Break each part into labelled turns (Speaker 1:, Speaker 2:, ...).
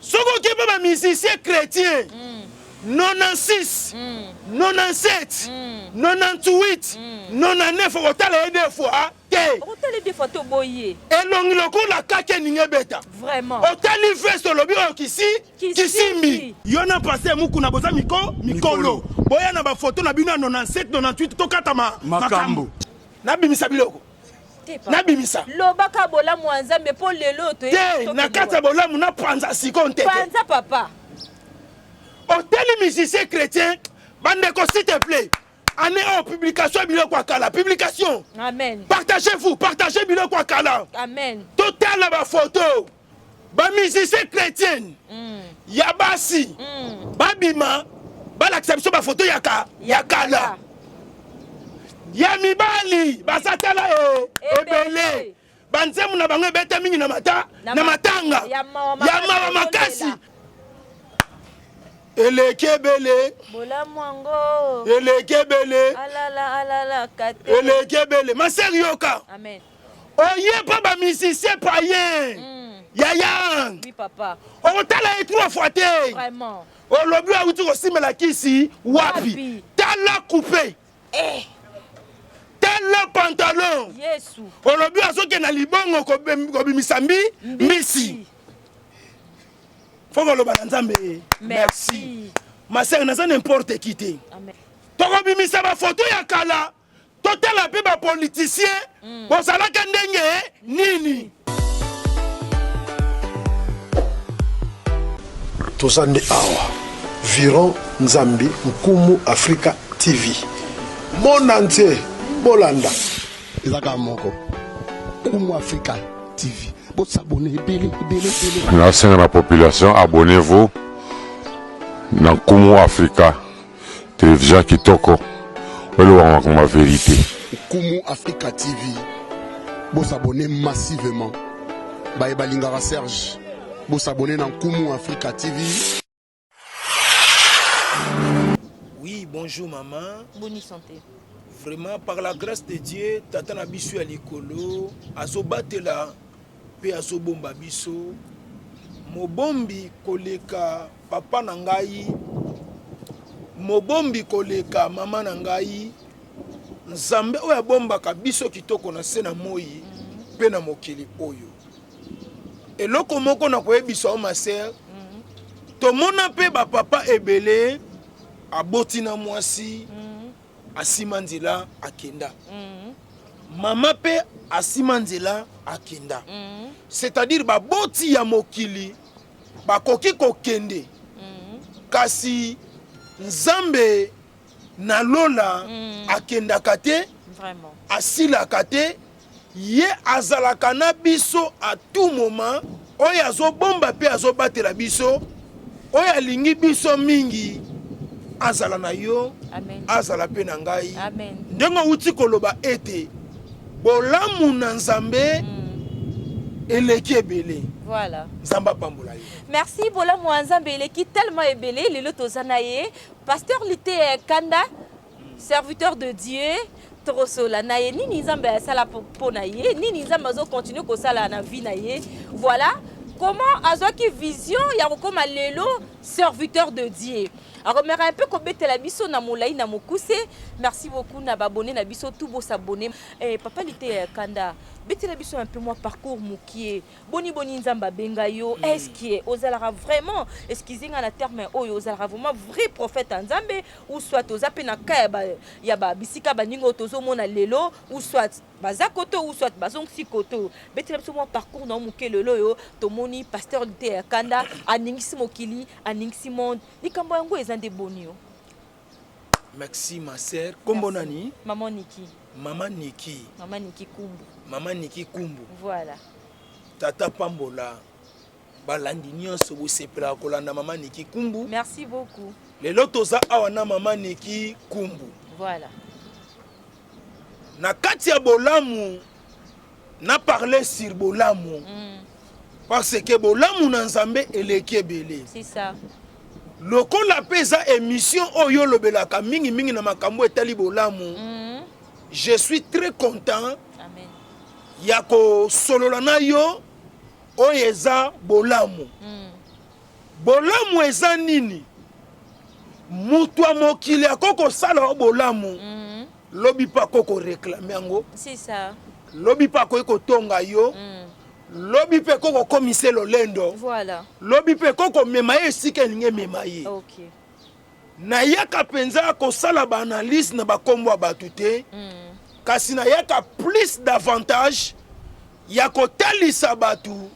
Speaker 1: Soki oke mpe ba musicien chrétien 96 97 98 99 okotala ye deux fois te.
Speaker 2: Okotala ye deux fois te oboyi ye.
Speaker 1: Elongi lokola kake elingi ebeta.
Speaker 2: Vraiment.
Speaker 1: Otali veste olobi oyo kisi kisimbi. Yo na pasteur Mukuna boza miko mikolo. Boya na ba photo na bino ya 97 98 tokata makambo. Nabimisa biloko. Nabimisa.
Speaker 2: Lobaka bolamu ya Nzambe po lelo
Speaker 1: to Te na kati ya bolamu na panza siko ntete.
Speaker 2: Panza papa.
Speaker 1: Otali musicien chrétien bandeko s'il te plaît. Année oyo publication ya biloko ya kala publication.
Speaker 2: Amen.
Speaker 1: Partagez-vous, partagez biloko ya kala.
Speaker 2: Amen.
Speaker 1: Totala ba photo. Ba musiciens chrétiennes ya basi babima balakisa biso ba photo ya ka ya kala. Ya mibali baza tala e ebele. Banzembo na bango ebeta mingi na mata na matanga
Speaker 2: ya mawa
Speaker 1: makasi. Eleki ebele.
Speaker 2: Bolamu yango.
Speaker 1: Eleki ebele.
Speaker 2: Alala alala kate.
Speaker 1: Eleki ebele. Ma sœur yoka.
Speaker 2: Amen.
Speaker 1: Oye pa ba musicien païen. Yaya.
Speaker 2: Oui papa.
Speaker 1: Okotala ye trois fois te.
Speaker 2: Vraiment.
Speaker 1: Olobi awuti kosimela kisi wapi? Tala coupe.
Speaker 2: Eh.
Speaker 1: Tala pantalon.
Speaker 2: Yesu.
Speaker 1: Olobi azokende na libongo kobimisa mbi mbisi. Faut koloba na Nzambe.
Speaker 2: Merci.
Speaker 1: Ma sœur naza n'importe qui te. Tokobimisa ba photo ya kala. Totala pe ba politiciens bozalaka ndenge nini?
Speaker 3: Toza nde awa Viron Nzambi Nkumu Africa TV monde entier bolanda.
Speaker 4: Eza kaka moko Nkumu Africa TV bo s'abonner ebele ebele ebele.
Speaker 5: Nasenga na population abonnez vous na Nkumu Africa. Television kitoko oyo elobaka makambo ya verite.
Speaker 4: Nkumu Africa TV bo s'abonner massivement baye balingaka Serge bo s'abonner na Nkumu Africa TV.
Speaker 1: Oui, bonjour maman.
Speaker 2: Boni santé.
Speaker 1: Vraiment par la grâce de Dieu, tata na biso ya likolo azobatela pe azobomba biso. Mobombi koleka papa na ngai, mobombi koleka mama na ngai, Nzambe oyo abombaka biso kitoko na se na moi pe na mokili oyo. Eloko moko na koyebisa yo ma sœur, tomona pe ba papa ebele aboti na mwasi asima nzela akenda. Mama pe asima nzela akenda. C'est-à-dire baboti ya mokili bakoki kokende kasi Nzambe na lola akendaka te, asilaka te, ye azalaka na biso à tout moment, oyo azobomba pe azobatela biso, oyo alingi biso mingi azala na yo, azala pe na ngai. Ndenge owuti koloba ete bolamu na Nzambe eleki ebele.
Speaker 2: Voilà.
Speaker 1: Nzambe apambola yo.
Speaker 2: Merci bolamu ya Nzambe eleki tellement ebele lelo toza na ye Pasteur Liteya Kanda serviteur de Dieu tokosola na ye nini Nzambe asala mpo na ye nini Nzambe azo continuer kosala na vie na ye voilà comment azwaki vision ya kokoma lelo serviteur de Dieu akomeka un peu kobetela biso na molai na mokuse merci beaucoup na babone na biso tout bosabone eh, papa Liteya Kanda betela biso un peu mwa parcours mokie Boni boni nzambe abenga yo est ce que ozalaka vraiment excusez nga na terme oyo ozalaka vraiment vrai prophète ya nzambe ou soit oza pe na cas ya ba ya ba bisika baninga oyo tozomona lelo ou soit baza koto ou soit bazongisi koto betela biso mwa parcours na yo moke lelo oyo tomoni pasteur liteya ya kanda aningisi mokili aningisi monde likambo yango eza nde boni yo
Speaker 1: Merci ma sœur. Kombo nani?
Speaker 2: Maman Niki.
Speaker 1: Maman Niki.
Speaker 2: Maman Niki Kumbu.
Speaker 1: Maman Niki Kumbu.
Speaker 2: Voilà.
Speaker 1: Tata pambola balandi nyonso bosepelaka kolanda Maman Niki Kumbu.
Speaker 2: Merci beaucoup.
Speaker 1: Lelo toza awa na Maman Niki Kumbu.
Speaker 2: Voilà.
Speaker 1: Na kati ya bolamu na parler sur bolamu. Parce que bolamu na Nzambe eleki ebele.
Speaker 2: C'est ça.
Speaker 1: Lokola pe eza emission oyo olobelaka mingi mingi na makambo etali bolamu. Je suis très content.
Speaker 2: Amen.
Speaker 1: Ya kosolola na yo oyo eza bolamu. Bolamu eza nini? Moto ya mokili akoki kosala yo bolamu mm. Lobi mpe akoki koreklame yango, lobi mpe akoki kotonga yo mm. Lobi mpe ekoki kokomisa ye lolendo
Speaker 2: voilà.
Speaker 1: Lobi mpe ekoki komema ye esika elingi emema ye
Speaker 2: okay.
Speaker 1: Nayaka mpenza kosala baanalyse na bakombo ya bato te mm. Kasi nayaka plus davantage ya kotalisa bato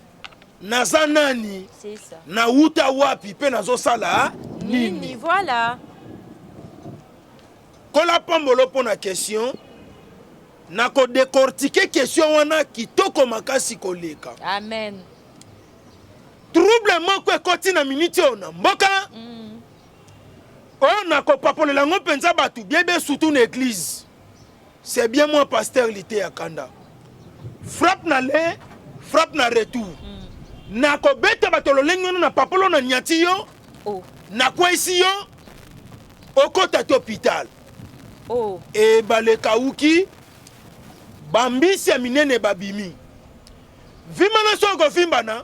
Speaker 1: naza nani, nawuta wapi mpe nazosala nini,
Speaker 2: nini. Voilà.
Speaker 1: Kola pambolo mpo na question. Nako decortiquer question wana kitoko makasi koleka.
Speaker 2: Amen.
Speaker 1: Trouble moko ekoti na minute oyo na mboka. Mm. Oyo nakopapolela yango mpenza bato biebe surtout na église. C'est bien moi pasteur Liteya Kanda. Frappe na le, frappe na retour. Mm. Nakobeta bato lolenge wana na papolo na nyati yo.
Speaker 2: Oh.
Speaker 1: Nakweyisi yo. Okota te hôpital.
Speaker 2: Oh.
Speaker 1: Ebale ekauki, bambisi ya minene babimi. Vimbana soki okovimbana,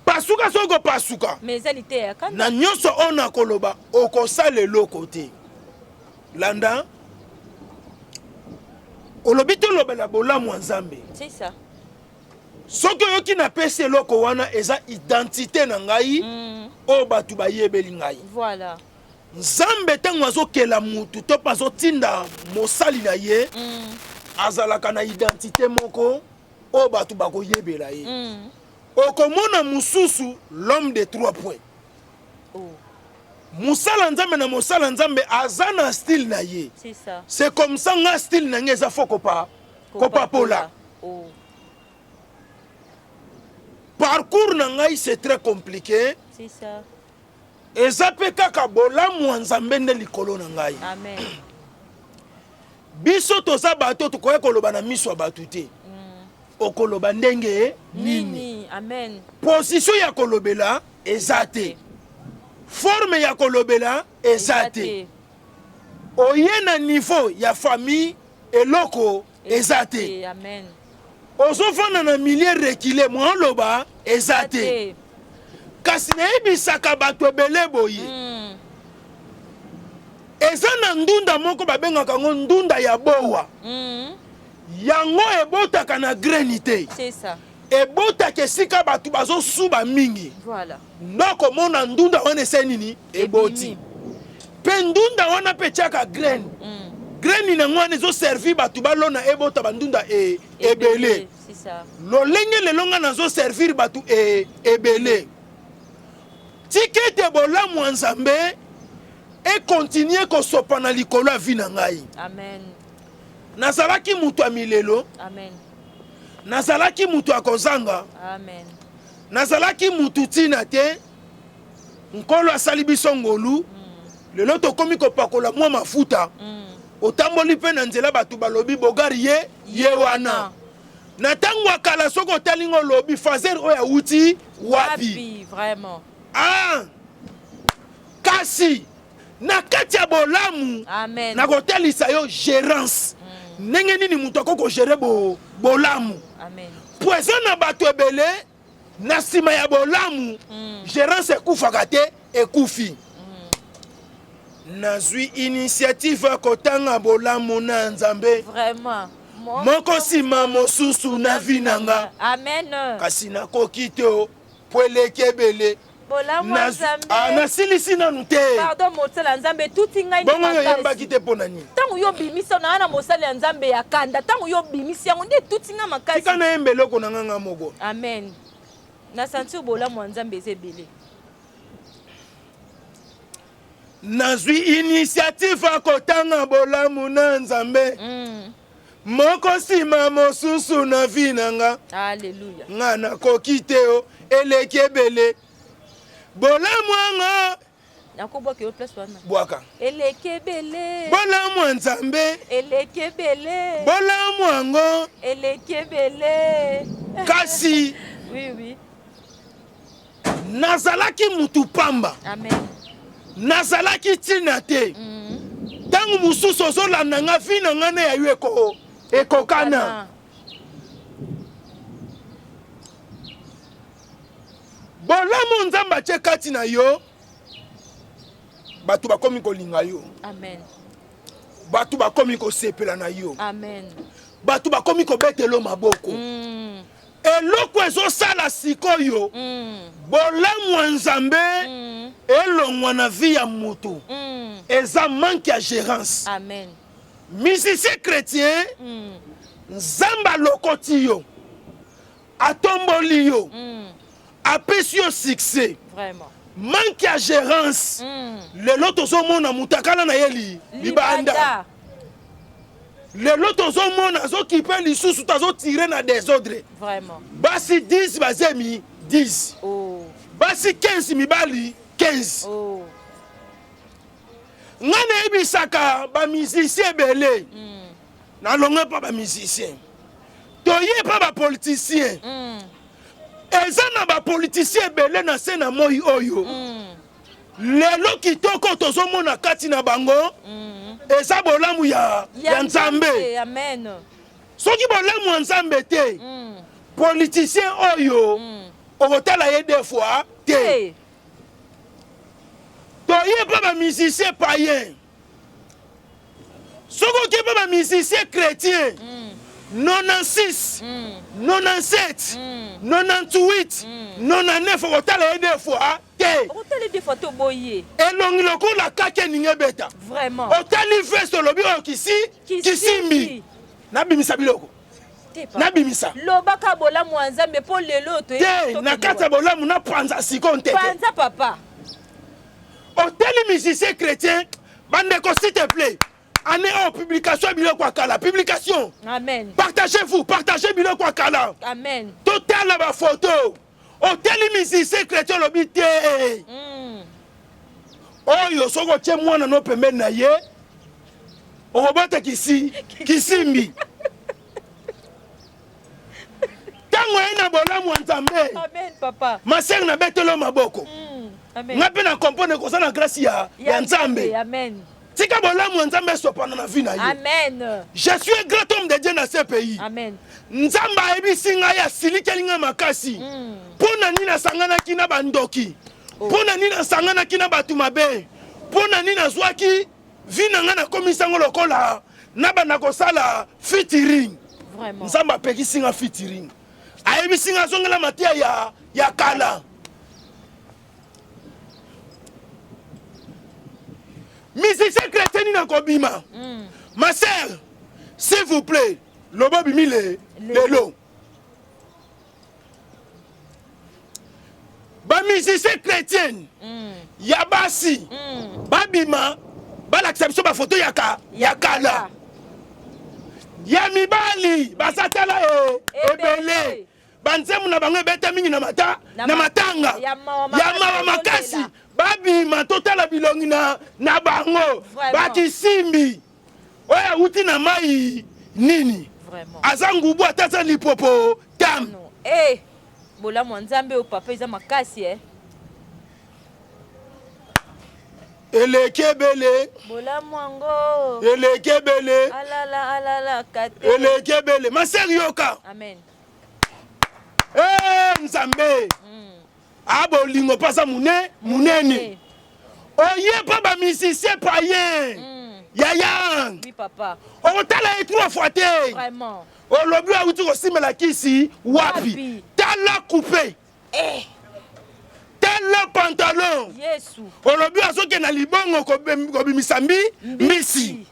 Speaker 1: pasuka soki okopasuka.
Speaker 2: Mais eza liteya ya kanda.
Speaker 1: Na nyonso oyo nakoloba okosala eloko te. Landa, olobi tolobela bolamu ya Nzambe.
Speaker 2: C'est ça.
Speaker 1: Soki oyoki napesi eloko wana eza identite na ngai mm. oyo bato bayebeli ngai.
Speaker 2: Voilà.
Speaker 1: Nzambe ntango azokela mutu to mpe azotinda mosali na ye mm. azalaka na identite moko oyo bato bakoyebela ye mm. Okomona mosusu l'homme de trois points
Speaker 2: oh.
Speaker 1: Mosala Nzambe na mosala Nzambe aza na style na ye. C'est comme ça nga style na ngai eza fo kopa kopapola
Speaker 2: oh.
Speaker 1: Parcours na ngai c'est très compliqué.
Speaker 2: C'est ça.
Speaker 1: Eza pe kaka bolamu ya Nzambe nde likolo na ngai.
Speaker 2: Amen.
Speaker 1: Biso toza bato tokoki koloba na miso ya bato te. Mm. Okoloba ndenge nini?
Speaker 2: Nini? Amen.
Speaker 1: Position ya kolobela eza te. Forme ya kolobela eza te. Oye na niveau ya famille eloko eza te.
Speaker 2: Amen.
Speaker 1: Ozofanda na milieu reculé mwa oloba eza te. Kasi nayebisaka bato ebele boye mm. Eza na ndunda moko babengaka yango ndunda ya bowa
Speaker 2: mm.
Speaker 1: Yango ebotaka na graine te, ebotaka esika bato bazosuba mingi
Speaker 2: voilà.
Speaker 1: Nde okomona ndunda wana esali nini eboti mpe ndunda wana mpe etiaka graine mm. Graine nango wana ezoservir bato balona ebota bandunda e, ebele lolenge lelo nga nazoservir bato e, ebele. Tika ete bolamu ya Nzambe ekontinue kosopana likolo ya vi na ngai.
Speaker 2: Amen.
Speaker 1: Nazalaki moto ya milelo.
Speaker 2: Amen.
Speaker 1: Nazalaki moto ya kozanga.
Speaker 2: Amen.
Speaker 1: Nazalaki motu ntina te. Nkolo asali biso ngolu mm. Lelo tokomi kopakola mwa mafuta mm. Otamboli mpe na nzela bato balobi bogari ye ye wana. Na ntango ya kala soki otali ngo olobi fazer oyo awuti wapi,
Speaker 2: wapi vraiment.
Speaker 1: Ah, kasi na kati ya bolamu nakotalisa yo gérance mm. Ndenge nini moto akoki kogere bo, bolamu. Po eza na bato ebele na nsima ya bolamu mm. Gérance ekufaka te, ekufi mm. Nazwi initiative ya kotanga bolamu na Nzambe
Speaker 2: vraiment
Speaker 1: moko nsima mosusu na vi na nga.
Speaker 2: Amen.
Speaker 1: Kasi nakoki te po eleki ebele.
Speaker 2: Bolamu ya Nzambe.
Speaker 1: Ah, nasilisi nanu te.
Speaker 2: Pardon mosali ya Nzambe etuti ngai nde
Speaker 1: Bongo yo
Speaker 2: makasi.
Speaker 1: oyembaki te mpo na nini?
Speaker 2: Ntango yo obimisi na na mosali ya Nzambe ya kanda, ntango yo obimisi yango nde etuti ngai makasi.
Speaker 1: Tika nayemba eloko na nga nga moko.
Speaker 2: Amen. Na sentir bolamu ya Nzambe eza ebele.
Speaker 1: Nazwi initiative ya kotanga bolamu na Nzambe
Speaker 2: mm.
Speaker 1: Moko nsima mosusu na vi na nga.
Speaker 2: Alléluia.
Speaker 1: Nga nakoki te o eleki ebele bolamu anga.
Speaker 2: Nakobwaka yo place wana.
Speaker 1: Bwaka.
Speaker 2: Eleki ebele.
Speaker 1: Bolamu ya Nzambe.
Speaker 2: Eleki ebele.
Speaker 1: Bolamu yango.
Speaker 2: Eleki ebele.
Speaker 1: Kasi.
Speaker 2: Oui oui.
Speaker 1: Nazalaki mutu pamba.
Speaker 2: Amen.
Speaker 1: Nazalaki ntina te. Ntango mm. mosusu ozolanda nga vi na nga na ya yo eko ekokana. Bolamu Nzambe atie kati na yo, bato bakomi kolinga yo.
Speaker 2: Amen.
Speaker 1: Bato bakomi kosepela na yo.
Speaker 2: Amen.
Speaker 1: Bato bakomi kobetelo maboko. Eloko ezosala sikoyo bolamu ya Nzambe elongwa na vie ya moto eza manque ya gerance.
Speaker 2: Amen.
Speaker 1: Musicien chretien, Nzambe alokoti yo, atomboli yo, apesi yo succès.
Speaker 2: Vraiment.
Speaker 1: Manque ya gerance. Lelo tozomona mutakala na ye li, libanda. Lelo tozomona azokipe lisusu tazotire na desordre.
Speaker 2: Vraiment.
Speaker 1: Basi 10 bazemi 10.
Speaker 2: Oh.
Speaker 1: Basi 15 mibali 15.
Speaker 2: Oh.
Speaker 1: Nga nayebisaka ba musicien ebele. Nalongwe mpa ba musicien. Toye mpa ba politicien. Eza na ba politicien ebele na se na moi oyo. Lelo kitoko tozomona kati na bango eza bolamu ya, ya Nzambe.
Speaker 2: Amen.
Speaker 1: Soki bolamu ya Nzambe te, politicien oyo okotala ye deux fois te.
Speaker 2: Hey.
Speaker 1: Toye mpa ba musicien païen. Soki oke mpa ba musicien chrétien, 96, 97, 98, 99 okotala ye deux fois te.
Speaker 2: Okotala deux fois te oboyi ye.
Speaker 1: Elongi lokola kake elingi ebeta.
Speaker 2: Vraiment.
Speaker 1: Otali veste olobi oyo kisi, kisimbi. Nabimisa biloko. Nabimisa.
Speaker 2: Lobaka bolamu ya Nzambe po lelo to
Speaker 1: te na kati ya bolamu na panza siko ntete.
Speaker 2: Panza papa.
Speaker 1: Otali musicien chrétien, bandeko s'il te plaît. Année oyo publication biloko ya kala, publication.
Speaker 2: Amen.
Speaker 1: Partagez-vous, partagez biloko ya kala.
Speaker 2: Amen.
Speaker 1: Totala ba photo. Otali musicien chrétien olobi te. Oyo soki otie mwana no pembeni na ye, okobota kisi, kisimbi. Tango ye na bolamu ya Nzambe.
Speaker 2: Amen papa.
Speaker 1: Ma sœur na betelo maboko.
Speaker 2: Amen.
Speaker 1: Nga pe na comprendre koza na grâce ya, ya Nzambe.
Speaker 2: Amen.
Speaker 1: Tika bolamu ya Nzambe esopana na vie na yo.
Speaker 2: Amen.
Speaker 1: Je suis un grand homme de Dieu dans ce pays.
Speaker 2: Amen.
Speaker 1: Nzambe ayebisi ngai asilikeli ngai makasi. Mpo na nini nasanganaki na bandoki? Mpo na nini nasanganaki na bato mabe? Mpo na nini nazwaki vie na ngai nakomisi yango lokola nabanda kosala featuring?
Speaker 2: Vraiment.
Speaker 1: Nzambe apekisi nga featuring. Ayebisi nga azongela mateya ya, ya kala. Musicien chrétien nini akobima? Ma sœur, s'il vous plaît, lobo bimi le, lelo. Ba musicien chrétien ya basi babima balakisa biso ba photo ya ka, ya kala. Ya mibali basatala e, ebele. Banzembo na bango ebeta mingi na mata, na matanga.
Speaker 2: Ya mawa
Speaker 1: Ya mawa makasi. Babima totala bilongi na, na bango. Bakisimbi. Oyo awuti na mai nini?
Speaker 2: Vraiment.
Speaker 1: Aza ngubu ata aza lipopo tam.
Speaker 2: No. Eh, bolamu ya Nzambe oyo papa eza makasi eh.
Speaker 1: Eleki ebele.
Speaker 2: Bolamu yango.
Speaker 1: Eleki ebele.
Speaker 2: Alala alala kate.
Speaker 1: Eleki ebele. Ma sœur yoka.
Speaker 2: Amen.
Speaker 1: Eh Nzambe. A bolingo pasa mune munene. Oye pa ba musicien païen. Yaya.
Speaker 2: Oui papa.
Speaker 1: Otala ye trois fois te.
Speaker 2: Vraiment.
Speaker 1: Olobi awuti kosimela kisi wapi? Tala coupe.
Speaker 2: Eh.
Speaker 1: Tala pantalon.
Speaker 2: Yesu.
Speaker 1: Olobi azoke na libongo kobimisa mbi mbisi.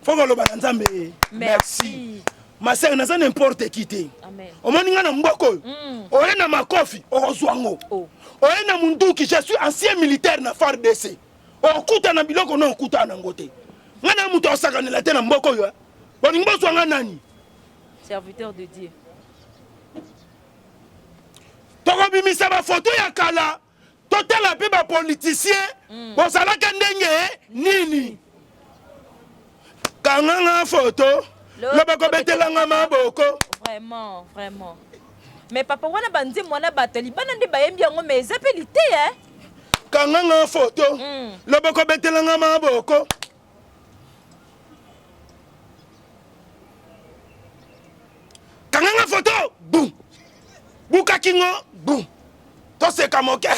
Speaker 1: Faut koloba na Nzambe.
Speaker 2: Merci.
Speaker 1: Ma sœur naza n'importe qui te.
Speaker 2: Amen.
Speaker 1: Omoni nga na mboko oyo. Oye na makofi okozwa ngo. Oye na munduki, je suis ancien militaire na FARDC. Okuta na biloko no okuta na ngo te. Nga na mutu asakanela te na mboko oyo. Bolingi bozwa nga nani?
Speaker 2: Serviteur de Dieu.
Speaker 1: Tokobimisa ba photo ya kala, totala pe ba politiciens bozalaka ndenge nini? Kanganga photo, loboko betelanga maboko.
Speaker 2: Vraiment, vraiment. Mais papa wana banzembo wana bato libanda nde bayembi yango mais eza pe liteya.
Speaker 1: Kanganga photo, loboko betelanga maboko. Kanganga photo, boum. Buka kingo, Bum. Toseka moke.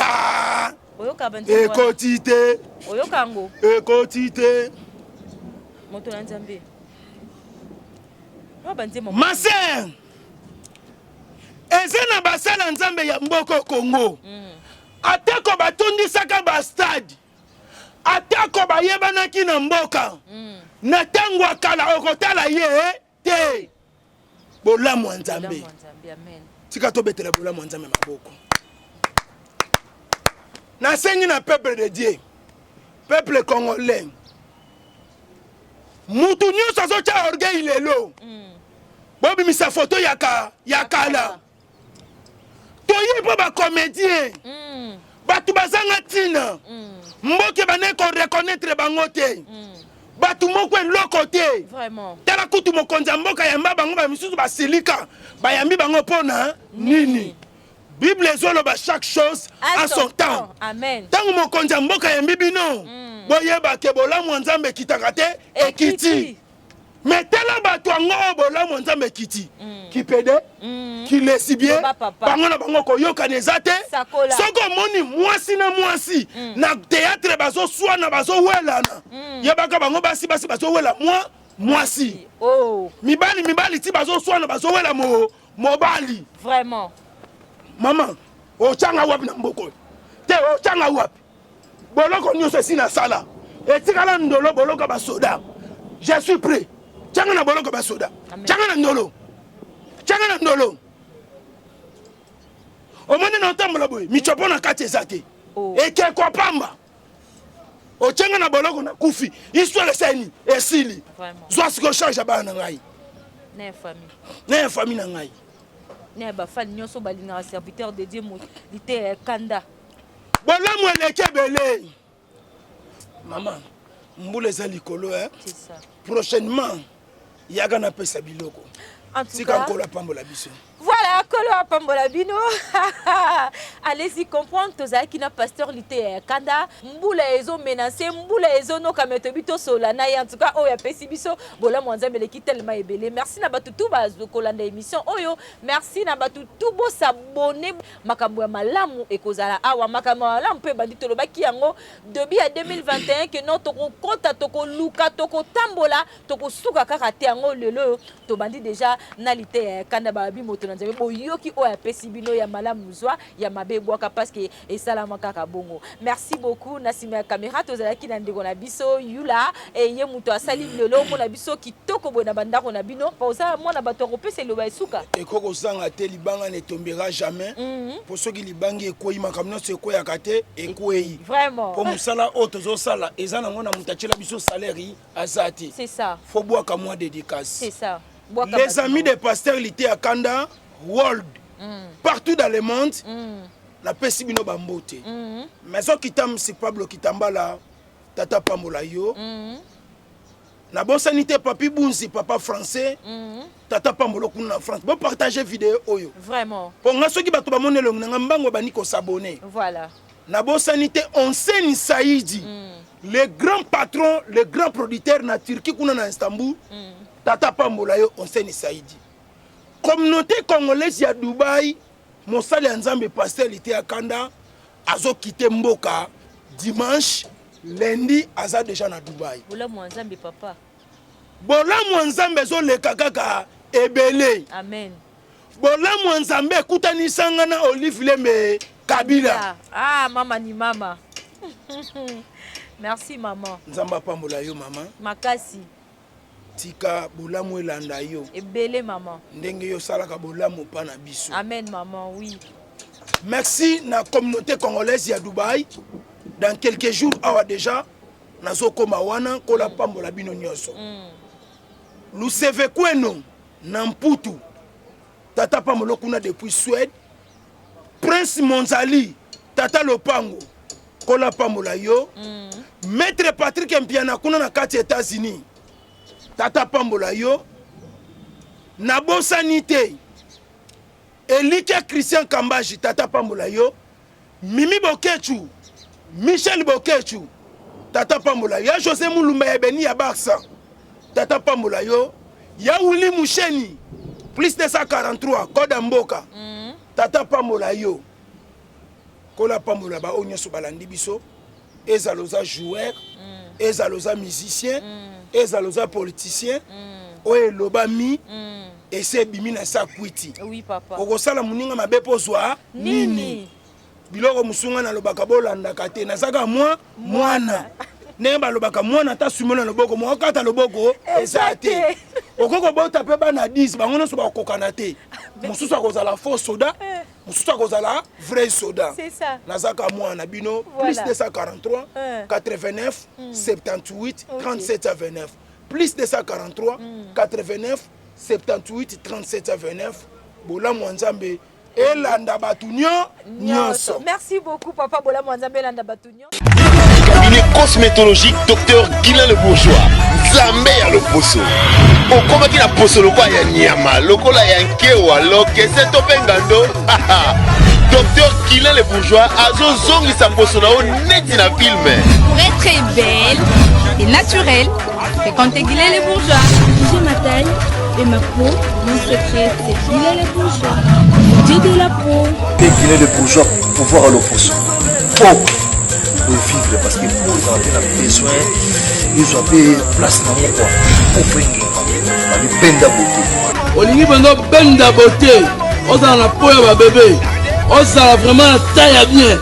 Speaker 2: Oyoka ba nzembo wana.
Speaker 1: Ekoti te.
Speaker 2: Oyoka yango.
Speaker 1: Ekoti te.
Speaker 2: Moto na Nzambe. Oyo ba nzembo.
Speaker 1: Ma sœur. Eza na basala Nzambe ya mboko Congo. Atako batondisaka ba stade. Atako bayebanaki na mboka. Na tango ya kala okotala ye te. Bolamu ya Nzambe. Tika tobetela bolamu ya Nzambe maboko. Nasengi na peuple de Dieu, peuple congolais, mutu nyonso azotya orgueil lelo, bobimisa foto ya kala. Toye mpo ba comédien, bato bazanga ntina, mboke bane ko reconnaître bango te, bato moko eloko te. Tala kutu mokonzi ya mboka yamba bango, ba misusu basilika bayambi bango mpona nini? Bible ezoloba chaque chose à son temps. Ntango mokonzi ya mboka yambi bino, boyeba ke bolamu ya Nzambe ekitaka te, ekiti. Mais tala bato yango oyo bolamu ya Nzambe ekiti, kipede, kilesibie, bango na bango koyokana eza te. Soki omoni mwasi na mwasi na théâtre bazoswana, bazowelana, yebaka bango basi basi bazowela mwa mwasi. Mibali mibali ti bazoswana, bazowela mobali.
Speaker 2: Vraiment.
Speaker 1: Mama, ochanga wapi na mboka oyo? Te, ochanga wapi? Boloko nyonso esi nasala, etikala ndolo boloko basoda. Je suis prêt. Tianga na boloko basoda. Tianga na ndolo. Tianga na ndolo. Omoni na otambola boye, michopo na kati eza te. Ekeko pamba. Otianga na boloko na kufi. Histoire esali esili. Zwa siko charge ya bana na ngai.
Speaker 2: Na ya famille.
Speaker 1: Na ya famille na ngai.
Speaker 2: Na ya bafani nyonso balingaka serviteur de Dieu liteya ya kanda.
Speaker 1: Bolamu eleki ebele. Mama, mbula eza likolo, eh?
Speaker 2: C'est ça.
Speaker 1: Prochainement, yaka napesa biloko.
Speaker 2: En tout
Speaker 1: Tika
Speaker 2: cas,
Speaker 1: Nkolo apambola biso.
Speaker 2: Voilà, Nkolo apambola bino. Allez-y comprendre, tozalaki na pasteur Liteya ya Kanda. Mbula ezo menacer, mbula ezo noka mais tobi tosola na ye. En tout cas, oyo apesi biso bolamu ya Nzambe eleki tellement ebele. Merci na bato tout bazo kolanda émission oyo. Merci na bato tout bo s'abonner. Makambo ya malamu ekozala awa, makambo ya malamu mpe ebandi. Tolobaki yango debut ya 2021 que non, tokokota, tokoluka, tokotambola, tokosuka kaka te. Yango lelo oyo tobandi deja na liteya ya kanda. Babi moto na Nzambe, boyoki oyo apesi bino ya malamu zwa, ya mabe ebwaka, parce que esalama kaka bongo. Merci beaucoup. Na nsima ya kamera tozalaki na ndeko na biso Yula, e ye moto asali lelo omona biso kitoko boye na bandako na bino. Oza mwana bato akopesa eloba esuka.
Speaker 1: Ekoki kozanga te, libanga ne tombera jamais. Po soki libangi ekwei, makambo nyonso ekweyaka te, ekwei.
Speaker 2: Vraiment.
Speaker 1: Po mosala oyo tozosala eza nango na moto atiela biso salaire aza te.
Speaker 2: C'est ça.
Speaker 1: Faut bwaka mwa dédicace.
Speaker 2: C'est ça. Bwaka
Speaker 1: Les
Speaker 2: bato
Speaker 1: amis
Speaker 2: na
Speaker 1: de Pasteur Liteya Kanda World, partout dans le monde, napesi bino bambote. Maison Kitamsi Pablo Kitambala, tata pambola yo. Nabosani te Papi Bunzi, papa français, tata pambola kuna na France. Bo partager vidéo oyo.
Speaker 2: Vraiment.
Speaker 1: Po nga soki bato bamoni elongi na nga mbango bani ko s'abonner.
Speaker 2: Voilà.
Speaker 1: Nabosani te Onsen Saidi, le grand patron, le grand producteur na Turquie kuna na Istanbul. Tata pambola yo Onsen Saidi. Communauté congolaise ya Dubaï, mosali ya Nzambe Pasteur Liteya Kanda azokite mboka dimanche, lundi aza déjà na Dubaï.
Speaker 2: Bolamu ya Nzambe papa.
Speaker 1: Bolamu ya Nzambe ezoleka kaka ebele.
Speaker 2: Amen.
Speaker 1: Bolamu ya Nzambe ekutanisanga na Olive Lembe Kabila.
Speaker 2: Ah, mama ni mama. Merci maman.
Speaker 1: Nzambe apambola yo mama.
Speaker 2: Makasi.
Speaker 1: Tika bolamu elanda yo.
Speaker 2: Ebele maman.
Speaker 1: Ndenge yo salaka bolamu pa na biso.
Speaker 2: Amen maman, oui.
Speaker 1: Merci na communauté congolaise ya Dubaï. Dans quelques jours awa déjà nazokoma wana kola pambola bino nyonso. Luseve Kweno na Mputu. Tata pambola kuna depuis Suède. Prince Monzali, Tata Lopango, kola pambola yo. Maître Patrick Mpiana kuna na kati États-Unis. Tata pambola yo. Nabosani te. Elikia Christian Kambaji, tata pambola yo. Mimi Bokechu, Michel Bokechu, tata pambola yo. Ya José Mulumba ya Beni ya Barça, tata pambola yo. Ya Willy Musheni, plus 243, code ya mboka, tata pambola yo. Nkolo apambola baoyo nyonso balandi biso. Ezala oza joueur, ezala oza musicien, ezala oza politicien, oyo elobami esi ebimi na sa kwiti.
Speaker 2: Oui, papa.
Speaker 1: Okosala moninga mabe mpo ozwa nini?
Speaker 2: Nini?
Speaker 1: Biloko mosusu ngai nalobaka, bolandaka te. Nazaka mwa mwana, ndenge balobaka mwana ata sumo na loboko, mokata loboko eza te. Okoki kobota mpe bana 10, bango nyonso bakokokana te. Mosusu akozala faux soda, mosusu akozala vrai soda.
Speaker 2: C'est ça.
Speaker 1: Nazaka mwana bino.
Speaker 2: Voilà.
Speaker 1: Plus 243 89 78 37 à 29, plus 243 89 78 37 à 29. Bolamu ya Nzambe elanda bato nyonso.
Speaker 2: Merci beaucoup, papa. Bolamu Nzambe elanda bato nyonso.
Speaker 6: Cabinet cosmétologique Docteur Guilain Le Bourgeois, Nzambe ya loposo. Okomaki na poso lokola ya nyama, lokola ya nkewa, lokese to mpe ngando, Docteur Guilain Le Bourgeois azozongisa poso na yo neti na film.
Speaker 7: Pour être belle et naturelle, fréquentez Guilain les Bourgeois.
Speaker 8: J'ai ma taille et ma peau, mon secret, c'est Guilain les Bourgeois. Dieu de la peau.
Speaker 9: Guilain le Bourgeois, pouvoir à l'opposition. Po vivre, parce que po ezala mpe na besoin ezwa mpe place nango kua po fo engenga babibenda beauté.
Speaker 10: Olingi mpenza obenda beauté, ozala na po ya babebe, ozala vraiment na taille ya bien,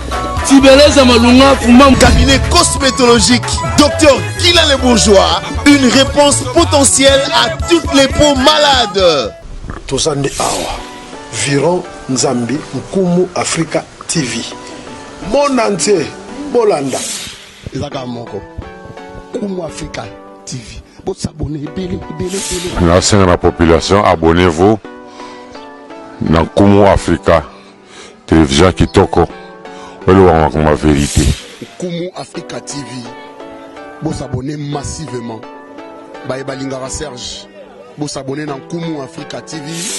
Speaker 10: tibeleza malunga fumba.
Speaker 6: Cabinet cosmétologique Docteur Guilain Le Bourgeois, une réponse potentielle à toutes les peaux malades.
Speaker 3: Toza nde awa, Viron Nzambi Nkumu Afrika TV, monde entier bolanda.
Speaker 4: Eza kaka moko, Nkumu Afrika TV. Bosabone ebele, ebele, ebele.
Speaker 5: Nasenga na population, abonnez-vous na Nkumu Africa Télévision kitoko, oyo elobaka makambo ya vérité.
Speaker 4: Nkumu Afrika TV, bosabone massivement. Baye balingaka Serge, bosabone na Nkumu Afrika TV.